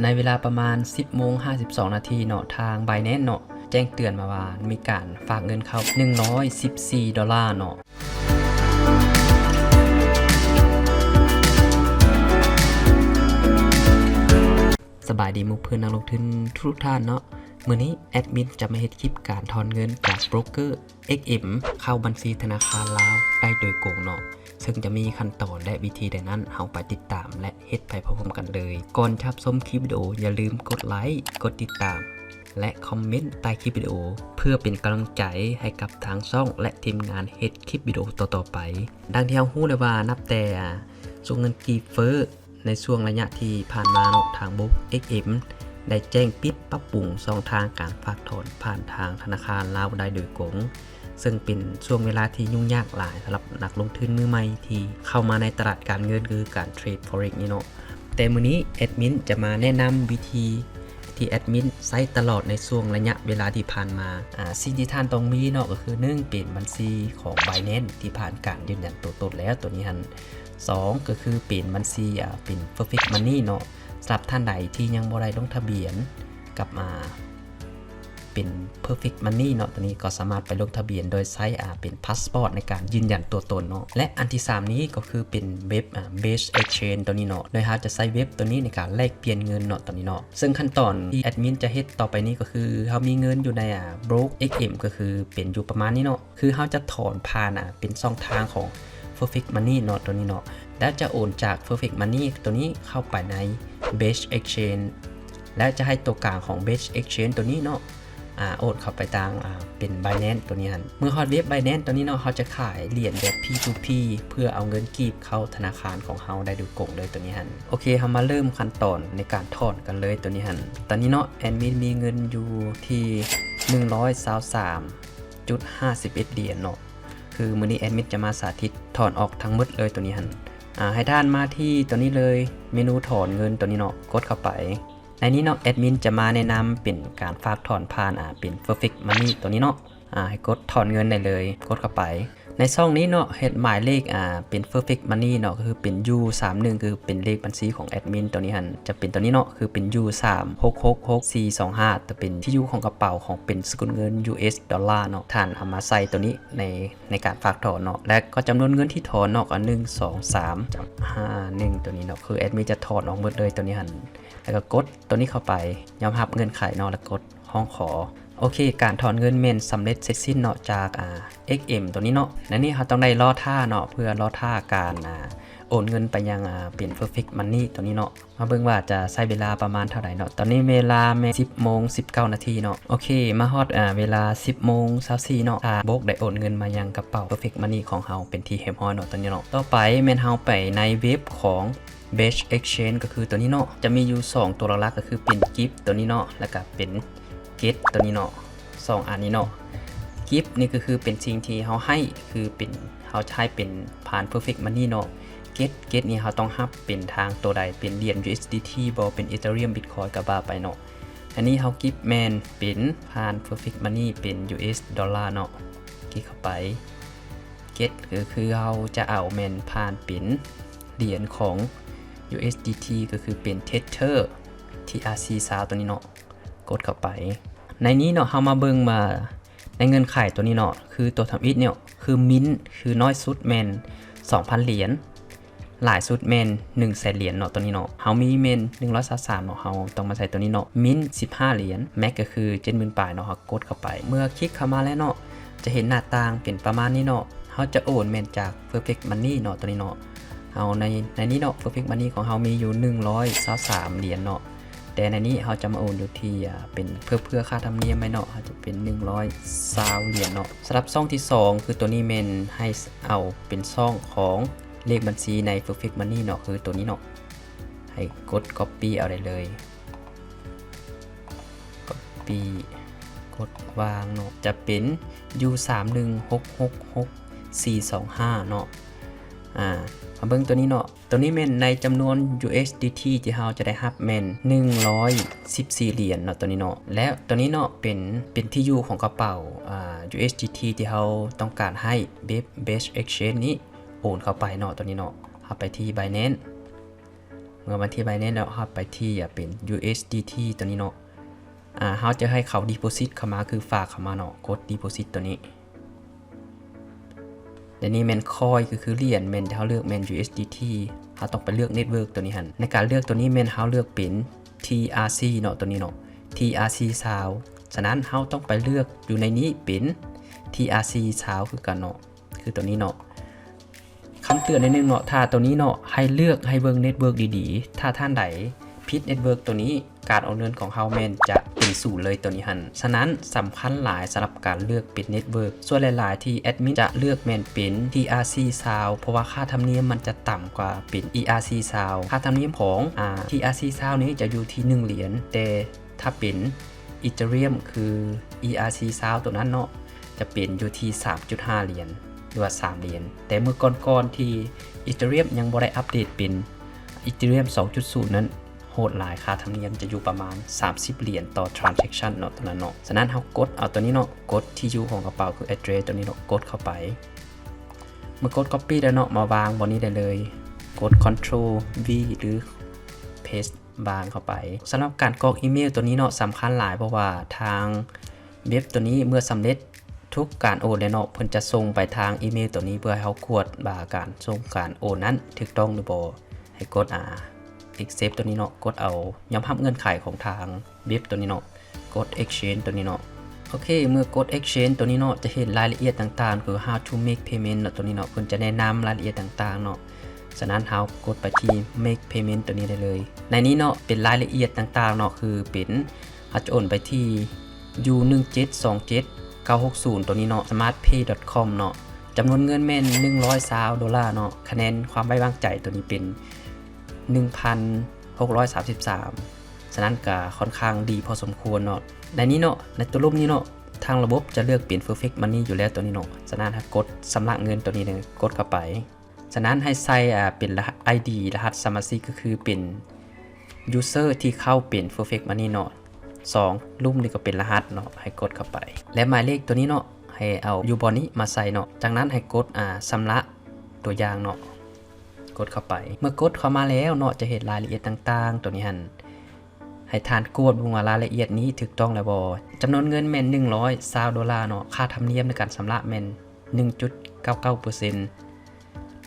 ໃນເວລາປະມານສິບໂມງຫ້າສິບສອງນາທີເນາະ ທາງ Binance ເນາະ ແຈ້ງເຕືອນມາວ່າມີການຝາກເງິນເຂົ້າໜຶ່ງຮ້ອຍສິບສີ່ໂດລາເນາະ. ສະບາຍດີໝູ່ເພື່ອນນັກລົງທຶນທຸກໆທ່ານເນາະ. ມື້ນີ້ແອດມິນຈະມາເຮັດຄລິບການຖອນເງິນຈາກໂບຣກເກີ ເອັກເອັມ ເຂົ້າບັນຊີທະນາຄານລາວໄດ້ໂດຍກົງເນາະ, ເຊິ່ງຈະມີຂັ້ນຕອນ ແລະ ວິທີໃດນັ້ນ ເຮົາໄປຕິດຕາມ ແລະ ເຮັດໄປພ້ອມໆກັນເລີຍ. ກ່ອນຈະຮັບຊົມຄລິບວິດີໂອ ຢ່າລືມກົດໄລ, ກົດຕິດຕາມ ແລະ ຄອມເມັນໃຕ້ຄລິບວິດີໂອ ເພື່ອເປັນກຳລັງໃຈໃຫ້ກັບທາງຊ່ອງ ແລະ ທີມງານເຮັດຄລິບວິດີໂອຕໍ່ໆໄປ. ດັ່ງທີ່ເຮົາຮູ້ແລ້ວວ່າ ນັບແຕ່ ອາ ຊ່ວງເງິນກີບເຟີ້ ໃນຊ່ວງໄລຍະທີ່ຜ່ານມາເນາະ, ທາງໂບຣກ ເອັກເອັມ ໄດ້ແຈ້ງປິດປັບປຸງຊ່ອງທາງການຝາກຖອນຜ່ານທາງທະນາຄານລາວໄດ້ໂດຍກົງ, ເຊິ່ງເປັນຊ່ວງເວລາທີ່ຫຍຸ້ງຍາກຫຼາຍສຳລັບນັກລົງທຶນມືໃໝ່ທີ່ເຂົ້າມາໃນຕະຫຼາດການເງິນ ຄືການເທຣດ Forex ນີ້ເນາະ. ແຕ່ມື້ນີ້ແອດມິນຈະມາແນະນຳວິທີທີ່ແອດມິນໃຊ້ຕະຫຼອດໃນຊ່ວງໄລຍະເວລາທີ່ຜ່ານມາ. ອາ ສິ່ງທີ່ທ່ານຕ້ອງມີເນາະ ກໍຄື ໜຶ່ງ ເປັນບັນຊີຂອງ Binance ທີ່ຜ່ານການຢືນຢັນຕົວຕົນແລ້ວ ຕົວນີ້ຫັ້ນ. ສອງ ກໍຄືເປັນບັນຊີ ອາ ເປັນ Perfect Money ເນາະ. ສຳລັບທ່ານໃດທີ່ຍັງບໍ່ໄດ້ລົງທະບຽນກັບ ອາ ເປັນ Perfect Money ເນາະ, ຕົວນີ້ກໍສາມາດໄປລົງທະບຽນໂດຍໃຊ້ ອາ ເປັນ passport ໃນການຢືນຢັນຕົວຕົນເນາະ. ແລະ ອັນທີສາມນີ້ກໍຄືເປັນເວັບ ອາ Base Exchange ຕົວນີ້ເນາະ, ໂດຍເຮົາຈະໃຊ້ເວັບຕົວນີ້ໃນການແລກປ່ຽນເງິນເນາະ ຕົວນີ້ເນາະ. ເຊິ່ງຂັ້ນຕອນທີ່ແອດມິນຈະເຮັດຕໍ່ໄປນີ້ກໍຄື ເຮົາມີເງິນຢູ່ໃນ ອາ ໂບຣກ ເອັກເອັມ ກໍຄືເປັນຢູ່ປະມານນີ້ເນາະ. ຄືເຮົາຈະຖອນຜ່ານ ອາ ເປັນຊ່ອງທາງຂອງ Perfect Money ເນາະ ຕົວນີ້ເນາະ, ແລ້ວຈະໂອນຈາກ Perfect Money ຕົວນີ້ເຂົ້າໄປໃນ Base Exchange ແລ້ວຈະໃຫ້ຕົວກາງຂອງ Base Exchange ຕົວນີ້ເນາະ ອາ ໂອນເຂົ້າໄປທາງ ອາ ເປັນ Binance ຕົວນີ້ຫັ້ນ. ເມື່ອຮອດເວັບ Binance ຕົວນີ້ເນາະ, ເຮົາຈະຂາຍຫຼຽນແບບ P to P ເພື່ອເອົາເງິນກີບເຂົ້າທະນາຄານຂອງເຮົາໄດ້ໂດຍກົງເລີຍ ຕົວນີ້ຫັ້ນ. ໂອເຄ, ເຮົາມາເລີ່ມຂັ້ນຕອນໃນການຖອນກັນເລີຍ ຕົວນີ້ຫັ້ນ. ຕອນນີ້ເນາະ, ແອດມິນມີເງິນຢູ່ທີ່ ໜຶ່ງຮ້ອຍຊາວສາມ ຈຸດຫ້າສິບເອັດຫຼຽນເນາະ. ຄືມື້ນີ້ແອດມິນຈະມາສາທິດຖອນອອກທັງໝົດເລີຍຕົວນີ້ຫັ້ນ. ອາ ໃຫ້ທ່ານມາທີ່ຕົວນີ້ເລີຍ, ເມນູຖອນເງິນຕົວນີ້ເນາະ, ກົດເຂົ້າໄປ. ໃນນີ້ເນາະ, ແອດມິນຈະມາແນະນຳເປັນການຝາກຖອນຜ່ານ ອາ ເປັນ Perfect Money ຕົວນີ້ເນາະ. ອາ ໃຫ້ກົດຖອນເງິນໄດ້ເລີຍ, ກົດເຂົ້າໄປ. ໃນຊ່ອງນີ້ເນາະ, ເຮັດໝາຍເລກ ອາ ເປັນ Perfect Money ເນາະ, ກໍຄືເປັນ U ສາມໜຶ່ງ ຄືເປັນເລກບັນຊີຂອງແອດມິນຕົວນີ້ຫັ້ນ, ຈະເປັນຕົວນີ້ເນາະ, ຄືເປັນ U ສາມຫົກຫົກຫົກສີ່ສອງຫ້າ ຈະເປັນທີ່ຢູ່ຂອງກະເປົາຂອງເປັນສະກຸນເງິນ US ດອນລາເນາະ. ທ່ານເອົາມາໃສ່ຕົວນີ້ໃນ ໃນການຝາກຖອນເນາະ, ແລະກໍຈຳນວນເງິນທີ່ຖອນເນາະ, ກໍໜຶ່ງສອງສາມຫ້າໜຶ່ງ ຕົວນີ້ເນາະ, ຄືແອດມິນຈະຖອນອອກໝົດເລີຍຕົວນີ້ຫັ້ນ, ແລ້ວກໍກົດຕົວນີ້ເຂົ້າໄປ, ຍອມຮັບເງື່ອນໄຂເນາະ, ແລ້ວກົດ ຮ້ອງຂໍ. ໂອເຄ, ການຖອນເງິນແມ່ນສຳເລັດເສັດສິ້ນເນາະ ຈາກ ອາ XM ຕົວນີ້ເນາະ. ໃນນີ້ເຮົາຕ້ອງໄດ້ລໍຖ້າເນາະ ເພື່ອລໍຖ້າການ ອາ ໂອນເງິນໄປຍັງ ອາ ເປັນ Perfect Money ຕົວນີ້ເນາະ. ມາເບິ່ງວ່າຈະໃຊ້ເວລາປະມານເທົ່າໃດເນາະ. ຕອນນີ້ເວລາແມ່ນ ສິບໂມງສິບເກົ້ານາທີເນາະ. ໂອເຄ, ມາຮອດ ອາ ເວລາ ສິບໂມງຊາວສີ່ເນາະ. ອາ ໂບຣກໄດ້ໂອນເງິນມາຍັງກະເປົາ Perfect Money ຂອງເຮົາເປັນທີ່ຮຽບຮ້ອຍເນາະ ຕົວນີ້ເນາະ. ຕໍ່ໄປແມ່ນເຮົາໄປໃນເວັບຂອງ Base Exchange ກໍຄືຕົວນີ້ເນາະ, ຈະມີຢູ່ສອງຕົວຫຼັກໆ ກໍຄືເປັນ Gift ຕົວນີ້ເນາະ ແລ້ວກະເປັນ Get ຕົວນີ້ເນາະ, ສອງອັນນີ້ເນາະ. Gift ນີ້ກໍຄືເປັນສິ່ງທີ່ເຮົາໃຫ້, ຄືເປັນ ເຮົາຈະໃຫ້ເປັນຜ່ານ Perfect Money ເນາະ. Get Get ນີ້ເຮົາຕ້ອງຮັບເປັນທາງຕົວໃດ, ເປັນຫຼຽນ USDT ບໍ່, ເປັນ Ethereum, Bitcoin ກໍວ່າໄປເນາະ. ອັນນີ້ເຮົາ Gift ແມ່ນເປັນຜ່ານ Perfect Money ເປັນ US ດອນລາເນາະ, Gift ເຂົ້າໄປ. Get ກໍຄືເຮົາຈະເອົາແມ່ນຜ່ານເປັນຫຼຽນຂອງ USDT ກໍຄືເປັນ Tether TRC ຊາວ ຕົວນີ້ເນາະ, ກົດເຂົ້າໄປ. ໃນນີ້ເນາະ ເຮົາມາເບິ່ງວ່າໃນເງື່ອນໄຂຕົວນີ້ເນາະ, ຄືຕົວທຳອິດເນາະ ຄື Mint ຄືນ້ອຍສຸດແມ່ນສອງພັນຫຼຽນ, ຫຼາຍສຸດແມ່ນໜຶ່ງແສນຫຼຽນເນາະ ຕົວນີ້ເນາະ. ເຮົາມີແມ່ນໜຶ່ງຮ້ອຍຊາວສາມເນາະ, ເຮົາຕ້ອງມາໃສ່ຕົວນີ້ເນາະ, Mint ສິບຫ້າຫຼຽນ, Max ກໍຄືເຈັດໝື່ນປາຍເນາະ, ເຮົາກົດເຂົ້າໄປ. ເມື່ອຄລິກເຂົ້າມາແລ້ວເນາະ, ຈະເຫັນໜ້າຕ່າງເປັນປະມານນີ້ເນາະ. ເຮົາຈະໂອນແມ່ນຈາກ Perfect Money ເນາະ ຕົວນີ້ເນາະ. ເຮົາໃນ ໃນນີ້ເນາະ Perfect Money ຂອງເຮົາມີຢູ່ໜຶ່ງຮ້ອຍຊາວສາມຫຼຽນເນາະ, ແຕ່ໃນນີ້ເຮົາຈະມາໂອນຢູ່ທີ່ ອາ ເປັນເພື່ອ ເພື່ອຄ່າທຳນຽມໄວ້ເນາະ, ເຮົາຈະເປັນໜຶ່ງຮ້ອຍຊາວຫຼຽນເນາະ. ສຳລັບຊ່ອງທີສອງ ຄືຕົວນີ້ແມ່ນໃຫ້ເອົາເປັນຊ່ອງຂອງ ເລກບັນຊີໃນ Perfect Money ເນາະ, ຄືຕົວນີ້ເນາະ, ໃຫ້ກົດ Copy ເອົາໄດ້ເລີຍ, Copy ກົດວາງເນາະ, ຈະເປັນ U ສາມໜຶ່ງຫົກຫົກຫົກສີ່ສອງຫ້າເນາະ. ອາ ມາເບິ່ງຕົວນີ້ເນາະ, ຕົວນີ້ແມ່ນໃນຈຳນວນ USDT ທີ່ເຮົາຈະໄດ້ຮັບແມ່ນໜຶ່ງຮ້ອຍສິບສີ່ຫຼຽນເນາະ, ຕົວນີ້ເນາະ. ແລ້ວຕົວນີ້ເນາະ ເປັນ ເປັນທີ່ຢູ່ຂອງກະເປົາ ອາ USDT ທີ່ເຮົາຕ້ອງການໃຫ້ Base Exchange ນີ້ ໂອນເຂົ້າໄປເນາະ ຕົວນີ້ເນາະ. ເຮົາໄປທີ່ Binance, ເມື່ອມາທີ່ Binance ແລ້ວ ເຮົາໄປທີ່ ອາ ເປັນ USDT ຕົວນີ້ເນາະ ອາ ເຮົາຈະໃຫ້ເຂົາ deposit ເຂົ້າມາ ຄືຝາກເຂົ້າມາເນາະ ກົດ deposit ຕົວນີ້. ດຽວນີ້ແມ່ນ coin ກໍຄືຫຼຽນ ແມ່ນເຮົາເລືອກແມ່ນ USDT ເຮົາຕ້ອງໄປເລືອກ network ຕົວນີ້ຫັ້ນ. ໃນການເລືອກຕົວນີ້ແມ່ນເຮົາເລືອກເປັນ TRC ເນາະ ຕົວນີ້ເນາະ TRC ຊາວ. ສະນັ້ນເຮົາຕ້ອງໄປເລືອກຢູ່ໃນນີ້ເປັນ TRC ຊາວຄືກັນເນາະ ຄືຕົວນີ້ເນາະ. ຄຳເຕືອນໜ້ອຍໜຶ່ງເນາະ ຖ້າຕົວນີ້ເນາະ ໃຫ້ເລືອກ ໃຫ້ເບິ່ງ network ດີໆ ຖ້າທ່ານໃດຜິດ network ຕົວນີ້ ການໂອນເງິນຂອງເຮົາແມ່ນຈະເປັນສູນເລີຍຕົວນີ້ຫັ້ນ. ສະນັ້ນສຳຄັນຫຼາຍສຳລັບການເລືອກເປັນ network. ສ່ວນຫຼາຍໆທີ່ແອດມິນຈະເລືອກແມ່ນເປັນ TRC ຊາວ ເພາະວ່າຄ່າທຳນຽມມັນຈະຕ່ຳກວ່າເປັນ ERC ຊາວ. ຄ່າທຳນຽມຂອງ ອາ TRC ຊາວນີ້ຈະຢູ່ທີ່ໜຶ່ງຫຼຽນ ແຕ່ຖ້າເປັນ Ethereum ຄື ERC ຊາວ ຕົວນັ້ນເນາະ ຈະເປັນຢູ່ທີ່ສາມຈຸດຫ້າຫຼຽນ ຫຼືວ່າສາມຫຼຽນ. ແຕ່ມື້ກ່ອນໆທີ່ Ethereum ຍັງບໍ່ໄດ້ອັບເດດເປັນ Ethereum ສອງຈຸດສູນນັ້ນ ໂຫດຫຼາຍ ຄ່າທຳນຽມຈະຢູ່ປະມານສາມສິບຫຼຽນຕໍ່ transaction ເນາະ ຕົວນັ້ນເນາະ. ສະນັ້ນເຮົາກົດເອົາຕົວນີ້ເນາະ ກົດທີ່ຢູ່ຂອງກະເປົາ ຄື address ຕົວນີ້ເນາະ ກົດເຂົ້າໄປ. ເມື່ອກົດ copy ແລ້ວເນາະ ມາວາງບ່ອນນີ້ໄດ້ເລີຍ ກົດ control V ຫຼື paste ວາງເຂົ້າໄປ. ສຳລັບການກອກອີເມວຕົວນີ້ເນາະ ສຳຄັນຫຼາຍ ເພາະວ່າທາງເວັບຕົວນີ້ເມື່ອສຳເລັດ ທຸກການໂອນແລ້ວເນາະ ເພິ່ນຈະສົ່ງໄປທາງອີເມວຕົວນີ້ ເພື່ອໃຫ້ເຮົາກວດວ່າການສົ່ງການໂອນນັ້ນຖືກຕ້ອງຫຼືບໍ່. ໃຫ້ກົດ ອາ accept ຕົວນີ້ເນາະ ກົດເອົາ ຍອມຮັບເງື່ອນໄຂຂອງທາງເວັບຕົວນີ້ເນາະ ກົດ exchange ຕົວນີ້ເນາະ. ໂອເຄ ເມື່ອກົດ exchange ຕົວນີ້ເນາະ ຈະເຫັນລາຍລະອຽດຕ່າງໆ ຄື how to make payment ເນາະ ຕົວນີ້ເນາະ ເພິ່ນຈະແນະນຳລາຍລະອຽດຕ່າງໆເນາະ. ສະນັ້ນເຮົາກົດໄປທີ່ make payment ຕົວນີ້ໄດ້ເລີຍ. ໃນນີ້ເນາະ ເປັນລາຍລະອຽດຕ່າງໆເນາະ ຄືເປັນ ເຮົາຈະໂອນໄປທີ່ U ໜຶ່ງເຈັດສອງເຈັດເກົ້າຫົກສູນ ຕົວນີ້ເນາະ smartpay.com ເນາະ. ຈຳນວນເງິນແມ່ນໜຶ່ງຮ້ອຍຊາວໂດລາເນາະ. ຄະແນນຄວາມໄວ້ວາງໃຈຕົວນີ້ເປັນໜຶ່ງພັນຫົກຮ້ອຍສາມສິບສາມ ສະນັ້ນກະຂ້ອນຂ້າງດີພໍສົມຄວນເນາະ. ໃນນີ້ເນາະ ໃນຕົວລຸ່ມນີ້ເນາະ ທາງລະບົບຈະເລືອກເປັນ Perfect Money ຢູ່ແລ້ວຕົວນີ້ເນາະ. ສະນັ້ນໃຫ້ກົດຊຳລະເງິນຕົວນີ້ເລີຍ ກົດເຂົ້າໄປ. ສະນັ້ນໃຫ້ໃສ່ ອາ ເປັນລະຫັດ ID ລະຫັດສະມາຊິກ ກໍຄືເປັນ user ທີ່ເຂົ້າເປັນ Perfect Money ເນາະ. ສອງລຸ່ມນີ້ກໍເປັນລະຫັດເນາະ ໃຫ້ກົດເຂົ້າໄປ ແລະ ໝາຍເລກຕົວນີ້ເນາະ ໃຫ້ເອົາຢູ່ບ່ອນນີ້ມາໃສ່ເນາະ. ຈາກນັ້ນໃຫ້ກົດ ອາ ຊຳລະຕົວຢ່າງເນາະ ກົດເຂົ້າໄປ. ເມື່ອກົດເຂົ້າມາແລ້ວເນາະ ຈະເຫັນລາຍລະອຽດຕ່າງໆ ຕົວນີ້ຫັ້ນ ໃຫ້ທ່ານກວດເບິ່ງວ່າລາຍລະອຽດນີ້ຖືກຕ້ອງແລ້ວບໍ່. ຈຳນວນເງິນແມ່ນໜຶ່ງຮ້ອຍຊາວໂດລາເນາະ. ຄ່າທຳນຽມໃນການຊຳລະແມ່ນໜຶ່ງຈຸດເກົ້າເກົ້າເປີເຊັນ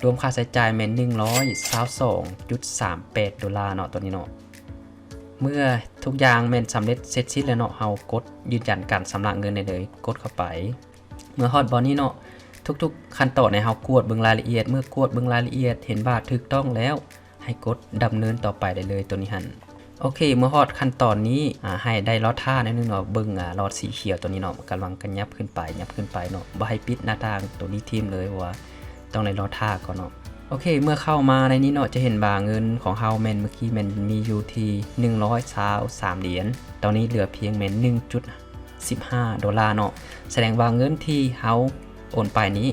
ລວມຄ່າໃຊ້ຈ່າຍແມ່ນໜຶ່ງຮ້ອຍຊາວສອງຈຸດສາມແປດໂດລາເນາະ ຕົວນີ້ເນາະ. ເມື່ອທຸກຢ່າງແມ່ນສຳເລັດເສັດສິ້ນແລ້ວເນາະ ເຮົາກົດຢືນຢັນການຊຳລະເງິນໄດ້ເລີຍ ກົດເຂົ້າໄປ. ເມື່ອຮອດບ່ອນນີ້ເນາະ ທຸກໆຂັ້ນຕອນໃຫ້ເຮົາກວດເບິ່ງລາຍລະອຽດ. ເມື່ອກວດເບິ່ງລາຍລະອຽດເຫັນວ່າຖືກຕ້ອງແລ້ວ ໃຫ້ກົດດຳເນີນຕໍ່ໄປໄດ້ເລີຍ ຕົວນີ້ຫັ້ນ. ໂອເຄ ເມື່ອຮອດຂັ້ນຕອນນີ້ ອາ ໃຫ້ໄດ້ລໍຖ້າໜ້ອຍໜຶ່ງເນາະ ເບິ່ງ ອາ ຫຼອດສີຂຽວຕົວນີ້ເນາະ ກຳລັງກະຫຍັບຂຶ້ນໄປ ຫຍັບຂຶ້ນໄປເນາະ. ບໍ່ໃຫ້ປິດໜ້າຕ່າງຕົວນີ້ຖິ້ມເລີຍ ເພາະວ່າຕ້ອງໄດ້ລໍຖ້າກ່ອນເນາະ. ໂອເຄ ເມື່ອເຂົ້າມາໃນນີ້ເນາະ ຈະເຫັນວ່າເງິນຂອງເຮົາແມ່ນ ເມື່ອກີ້ແມ່ນມີຢູ່ທີ່ໜຶ່ງຮ້ອຍຊາວສາມຫຼຽນ ຕອນນີ້ເຫຼືອພຽງແມ່ນໜຶ່ງຈຸດສິບຫ້າໂດລາເນາະ. ສະແດງວ່າເງິນທີ່ເຮົາໂອນໄປນີ້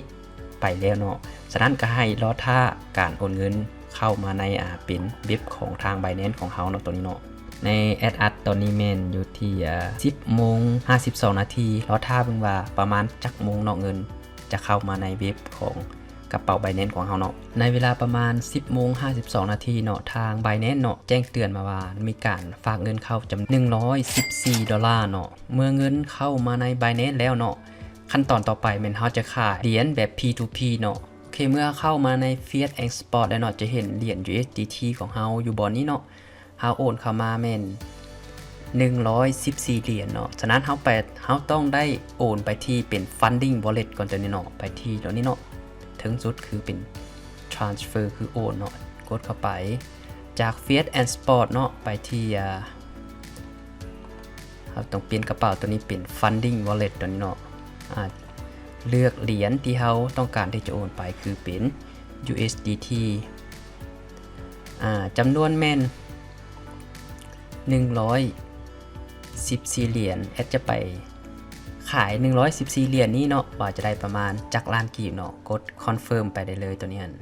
ໄປແລ້ວເນາະ. ສະນັ້ນກໍໃຫ້ລໍຖ້າການໂອນເງິນເຂົ້າມາໃນ ອາ ເປັນເວັບຂອງທາງ Binance ຂອງເຮົາເນາະ ຕົວນີ້ເນາະ. ໃນແອັດອັດຕອນນີ້ແມ່ນຢູ່ທີ່ ອາ ສິບໂມງຫ້າສິບສອງນາທີ ລໍຖ້າເບິ່ງວ່າປະມານຈັກໂມງເນາະ ເງິນຈະເຂົ້າມາໃນເວັບຂອງກະເປົາ Binance ຂອງເຮົາເນາະ. ໃນເວລາປະມານສິບໂມງຫ້າສິບສອງນາທີເນາະ ທາງ Binance ເນາະ ແຈ້ງເຕືອນມາວ່າມີການຝາກເງິນເຂົ້າຈຳນວນໜຶ່ງຮ້ອຍສິບສີ່ໂດລາເນາະ. ເມື່ອເງິນເຂົ້າມາໃນ Binance ແລ້ວເນາະ ຂັ້ນຕອນຕໍ່ໄປແມ່ນເຮົາຈະຂາຍຫຼຽນແບບ P to P ເນາະ. ໂອເຄ ເມື່ອເຂົ້າມາໃນ Fiat and Spot ແລ້ວເນາະ ຈະເຫັນຫຼຽນ USDT ຂອງເຮົາຢູ່ບ່ອນນີ້ເນາະ. ເຮົາໂອນເຂົ້າມາແມ່ນໜຶ່ງຮ້ອຍສິບສີ່ຫຼຽນເນາະ. ສະນັ້ນເຮົາໄປ ເຮົາຕ້ອງໄດ້ໂອນໄປທີ່ເປັນ Funding Wallet ກ່ອນ ຕົວນີ້ເນາະ. ໄປທີ່ຕົວນີ້ເນາະ ເທິງສຸດຄືເປັນ Transfer ຄືໂອນເນາະ. ກົດເຂົ້າໄປ ຈາກ Fiat and Spot ເນາະ ໄປທີ່ ອາ ເຮົາຕ້ອງປ່ຽນກະເປົາຕົວນີ້ເປັນ Funding Wallet ຕົວນີ້ເນາະ. ອາ ເລືອກຫຼຽນທີ່ເຮົາຕ້ອງການທີ່ຈະໂອນໄປ ຄືເປັນ USDT ອາ ຈຳນວນແມ່ນໜຶ່ງຮ້ອຍສິບສີ່ຫຼຽນ. ແອັດຈະໄປຂາຍໜຶ່ງຮ້ອຍສິບສີ່ຫຼຽນນີ້ເນາະ ວ່າຈະໄດ້ປະມານຈັກລ້ານກີບເນາະ. ກົດ Confirm ໄປໄດ້ເລີຍຕົວນີ້ຫັ້ນ.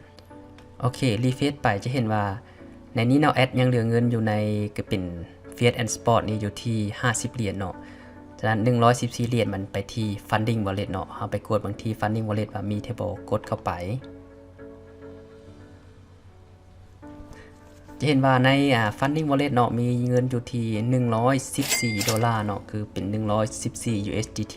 ໂອເຄ refresh ໄປຈະເຫັນວ່າໃນນີ້ເນາະ ແອັດຍັງເຫຼືອເງິນຢູ່ໃນ ກໍເປັນ Fiat and Spot ນີ້ຢູ່ທີ່ຫ້າສິບຫຼຽນເນາະ. ສະນັ້ນໜຶ່ງຮ້ອຍສິບສີ່ຫຼຽນມັນໄປທີ່ Funding Wallet ເນາະ. ເຮົາໄປກວດເບິ່ງທີ່ Funding Wallet ວ່າມີແທ້ບໍ່ ກົດເຂົ້າໄປ. ຈະເຫັນວ່າໃນ ອ່າ Funding Wallet ເນາະ ມີເງິນຢູ່ທີ່ໜຶ່ງຮ້ອຍສິບສີ່ໂດລາເນາະ ຄືເປັນໜຶ່ງຮ້ອຍສິບສີ່ USDT.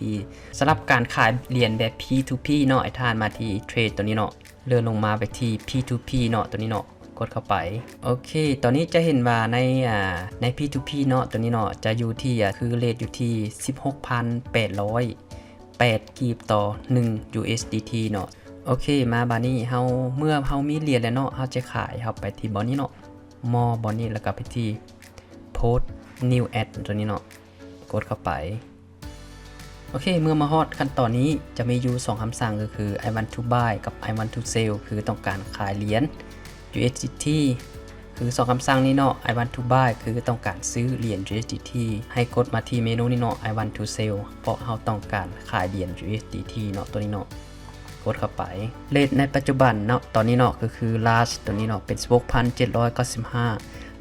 ສຳລັບການຂາຍຫຼຽນແບບ P two P ເນາະ ໃຫ້ທ່ານມາທີ່ເທຣດຕົວນີ້ເນາະ ເລື່ອນລົງມາໄປທີ່ P two P ເນາະ ຕົວນີ້ເນາະ ກົດເຂົ້າໄປ. ໂອເຄ ຕອນນີ້ຈະເຫັນວ່າໃນ ອ່າ ໃນ P two P ເນາະ ຕົວນີ້ເນາະ ຈະຢູ່ທີ່ ອ່າ ຄືເຣດຢູ່ທີ່ສິບຫົກພັນແປດຮ້ອຍແປດກີບຕໍ່ໜຶ່ງ USDT ເນາະ. ໂອເຄ ມາບາດນີ້ເຮົາ ເມື່ອເຮົາມີຫຼຽນແລ້ວເນາະ ເຮົາຈະຂາຍ ເຮົາໄປທີ່ບ່ອນນີ້ເນາະ More ບ່ອນນີ້ ແລ້ວກໍໄປທີ່ Post New Ad ຕົວນີ້ເນາະ ກົດເຂົ້າໄປ. ໂອເຄ ເມື່ອມາຮອດຂັ້ນຕອນນີ້ ຈະມີຢູ່ສອງຄຳສັ່ງ ກໍຄື I want to buy ກັບ I want to sell ຄືຕ້ອງການຂາຍຫຼຽນ USDT ຄືສອງຄຳສັ່ງນີ້ເນາະ I want to buy ຄືຕ້ອງການຊື້ຫຼຽນ USDT ໃຫ້ກົດມາທີ່ເມນູນີ້ເນາະ I want to sell ເພາະເຮົາຕ້ອງການຂາຍຫຼຽນ USDT ເນາະ ຕົວນີ້ເນາະ ກົດເຂົ້າໄປ. ເຣດໃນປັດຈຸບັນເນາະ ຕອນນີ້ເນາະ ກໍຄື Large ຕົວນີ້ເນາະ ເປັນສິບຫົກພັນເຈັດຮ້ອຍເກົ້າສິບຫ້າ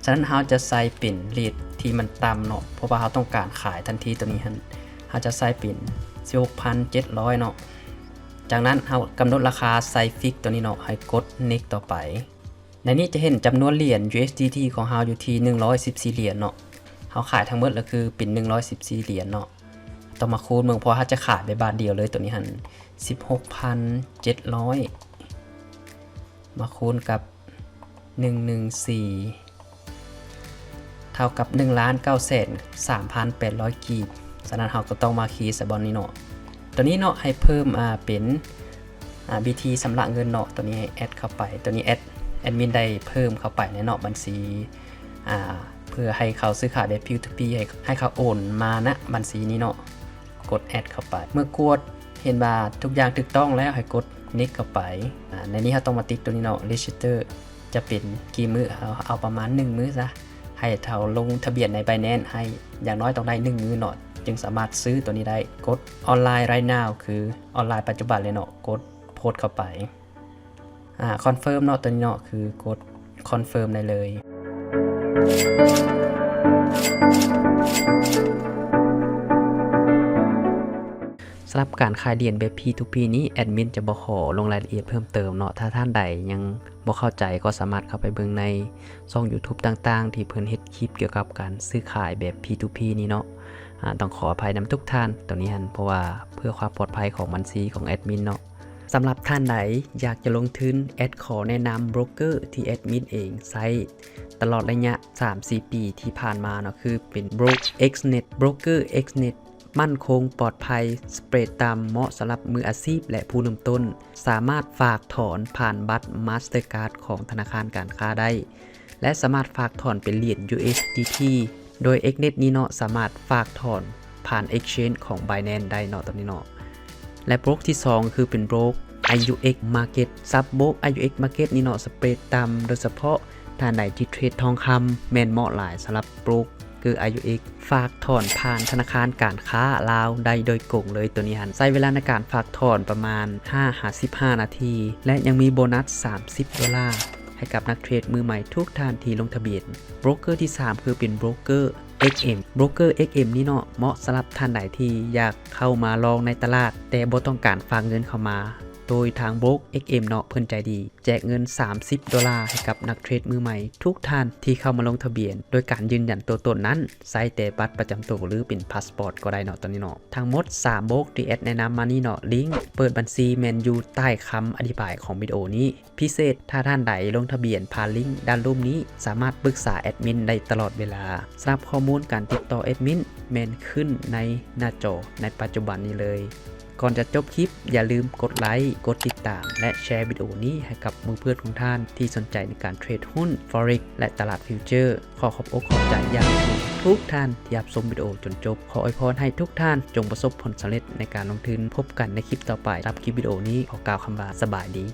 ສະນັ້ນເຮົາຈະໃສ່ເປັນເຣດທີ່ມັນຕ່ຳເນາະ ເພາະວ່າເຮົາຕ້ອງການຂາຍທັນທີຕົວນີ້ຫັ້ນ ເຮົາຈະໃສ່ເປັນສິບຫົກພັນເຈັດຮ້ອຍເນາະ. ຈາກນັ້ນເຮົາກຳນົດລາຄາໃສ່ Fix ຕົວນີ້ເນາະ ໃຫ້ກົດ Next ຕໍ່ໄປ. ໃນນີ້ຈະເຫັນຈຳນວນຫຼຽນ USDT ຂອງເຮົາຢູ່ທີ່ໜຶ່ງຮ້ອຍສິບສີ່ຫຼຽນເນາະ ເຮົາຂາຍທັງໝົດລະຄືເປັນໜຶ່ງຮ້ອຍສິບສີ່ຫຼຽນເນາະ ຕ້ອງມາຄູນເບິ່ງ ເພາະເຮົາຈະຂາຍໄປບາດດຽວເລີຍ ຕົວນີ້ຫັ້ນ ສິບຫົກພັນເຈັດຮ້ອຍ ມາຄູນກັບໜຶ່ງໜຶ່ງສີ່ ເທົ່າກັບໜຶ່ງລ້ານເກົ້າແສນສາມພັນແປດຮ້ອຍກີບ. ສະນັ້ນເຮົາກໍຕ້ອງມາຄີໃສ່ບ່ອນນີ້ເນາະ ຕົວນີ້ເນາະ ໃຫ້ເພີ່ມ ອ່າ ເປັນ ອ່າ ວິທີຊຳລະເງິນເນາະ ຕົວນີ້ໃຫ້ແອັດເຂົ້າໄປ ຕົວນີ້ແອັດ ແອັດມິນໄດ້ເພີ່ມເຂົ້າໄປແລ້ວເນາະ ບັນຊີ ອ່າ ເພື່ອໃຫ້ເຂົາຊື້ຂາຍແບບ P two P ໃຫ້ ໃຫ້ເຂົາໂອນມານະບັນຊີນີ້ເນາະ ກົດແອັດເຂົ້າໄປ. ເມື່ອກວດເຫັນວ່າທຸກຢ່າງຖືກຕ້ອງແລ້ວ ໃຫ້ກົດ Next ເຂົ້າໄປ. ອາ ໃນນີ້ເຮົາຕ້ອງມາຕິກຕົວນີ້ເນາະ Register ຈະເປັນກີ່ມື້ ເຮົາເອົາປະມານໜຶ່ງມື້ຊະ ໃຫ້ເຮົາລົງທະບຽນໃນ Binance ໃຫ້ຢ່າງນ້ອຍຕ້ອງໄດ້ໜຶ່ງມື້ເນາະ ຈຶ່ງສາມາດຊື້ຕົວນີ້ໄດ້. ກົດ Online Right Now ຄືອອນລາຍປັດຈຸບັນເລີຍເນາະ ກົດ Post ເຂົ້າໄປ. ອາ Confirm ເນາະ ຕົວນີ້ເນາະ ຄືກົດ Confirm ໄດ້ເລີຍ. ສຳລັບການຂາຍຫຼຽນແບບ P two P ນີ້ ແອັດມິນຈະບໍ່ຂໍລົງລາຍລະອຽດເພີ່ມເຕີມເນາະ. ຖ້າທ່ານໃດຍັງບໍ່ເຂົ້າໃຈ ກໍສາມາດເຂົ້າໄປເບິ່ງໃນຊ່ອງ YouTube ຕ່າງໆ ທີ່ເພິ່ນເຮັດຄລິບກ່ຽວກັບການຊື້ຂາຍແບບ P two P ນີ້ເນາະ. ອາ ຕ້ອງຂໍອະໄພນຳທຸກທ່ານຕົວນີ້ຫັ້ນ ເພາະວ່າເພື່ອຄວາມປອດໄພຂອງບັນຊີຂອງແອັດມິນເນາະ. ສຳລັບທ່ານໃດຢາກຈະລົງທຶນ ແອັດຂໍແນະນຳໂບຣກເກີທີ່ແອັດມິນເອງໃຊ້ຕະຫຼອດໄລຍະສາມສີ່ປີທີ່ຜ່ານມາເນາະ ຄືເປັນໂບຣກ Xnet ໂບຣກເກີ Xnet ໝັ້ນຄົງ, ປອດໄພ, ສະເປຣດຕ່ຳ, ເໝາະສຳລັບມືອາຊີບ ແລະ ຜູ້ເລີ່ມຕົ້ນ, ສາມາດຝາກຖອນຜ່ານບັດ Mastercard ຂອງທະນາຄານການຄ້າໄດ້ ແລະ ສາມາດຝາກຖອນເປັນຫຼຽນ USDT ໂດຍ Xnet ນີ້ເນາະ ສາມາດຝາກຖອນຜ່ານ Exchange ຂອງ Binance ໄດ້ເນາະ ຕອນນີ້ເນາະ. ແລະ ໂບຣກທີສອງ ຄືເປັນໂບຣກ IUX Market. ສັບໂບຣກ IUX Market ນີ້ເນາະ ສະເປຣດຕ່ຳ ໂດຍສະເພາະທ່ານໃດທີ່ເທຣດທອງຄຳ ແມ່ນເໝາະຫຼາຍສຳລັບໂບຣກ ຄື IUX ຝາກຖອນຜ່ານທະນາຄານການຄ້າລາວໄດ້ໂດຍກົງເລີຍ ຕົວນີ້ຫັ້ນ ໃຊ້ເວລາໃນການຝາກຖອນປະມານຫ້າຫາສິບຫ້ານາທີ ແລະ ຍັງມີໂບນັດສາມສິບໂດລາໃຫ້ກັບນັກເທຣດມືໃໝ່ທຸກທ່ານທີ່ລົງທະບຽນ. ໂບຣກເກີທີສາມ ຄືເປັນໂບຣກເກີ XM. ໂບຣກເກີ XM ນີ້ເນາະ ເໝາະສຳລັບທ່ານໃດທີ່ຢາກເຂົ້າມາລອງໃນຕະຫຼາດ ແຕ່ບໍ່ຕ້ອງການຝາກເງິນເຂົ້າມາ ໂດຍທາງໂບຣກ XM ເນາະ ເພິ່ນໃຈດີ ແຈກເງິນສາມສິບໂດລາໃຫ້ກັບນັກເທຣດມືໃໝ່ທຸກທ່ານທີ່ເຂົ້າມາລົງທະບຽນ. ໂດຍການຢືນຢັນຕົວຕົນນັ້ນ ໃຊ້ແຕ່ບັດປະຈຳໂຕ ຫຼື ເປັນພາສປອດກໍໄດ້ເນາະ ຕອນນີ້ເນາະ. ທັງໝົດສາມໂບຣກທີ່ແອັດແນະນຳມານີ້ເນາະ ລິ້ງເປີດບັນຊີແມ່ນຢູ່ໃຕ້ຄຳອະທິບາຍຂອງວິດີໂອນີ້. ພິເສດ ຖ້າທ່ານໃດລົງທະບຽນຜ່ານລິ້ງດ້ານລຸ່ມນີ້ ສາມາດປຶກສາແອັດມິນໄດ້ຕະຫຼອດເວລາ. ສຳລັບຂໍ້ມູນການຕິດຕໍ່ແອັດມິນແມ່ນຂຶ້ນໃນໜ້າຈໍໃນປັດຈຸບັນນີ້ເລີຍ. ກ່ອນຈະຈົບຄລິບ ຢ່າລືມກົດໄລ, ກົດຕິດຕາມ ແລະ ແຊວິດີໂອນີ້ໃຫ້ກັບໝູ່ເພື່ອນຂອງທ່ານທີ່ສົນໃຈໃນການເທຣດຫຸ້ນ Forex ແລະ ຕະຫຼາດ Future. ຂໍຂອບອົກຂອບໃຈຢ່າງສູງທຸກທ່ານທີ່ຮັບຊົມວິດີໂອຈົນຈົບ. ຂໍອວຍພອນໃຫ້ທຸກທ່ານຈົ່ງປະສົບຜົນສຳເລັດໃນການລົງທຶນ. ພົບກັນໃນຄລິບຕໍ່ໄປ. ສຳລັບຄລິບວິດີໂອນີ້ ຂໍກ່າວຄຳວ່າ ສະບາຍດີ.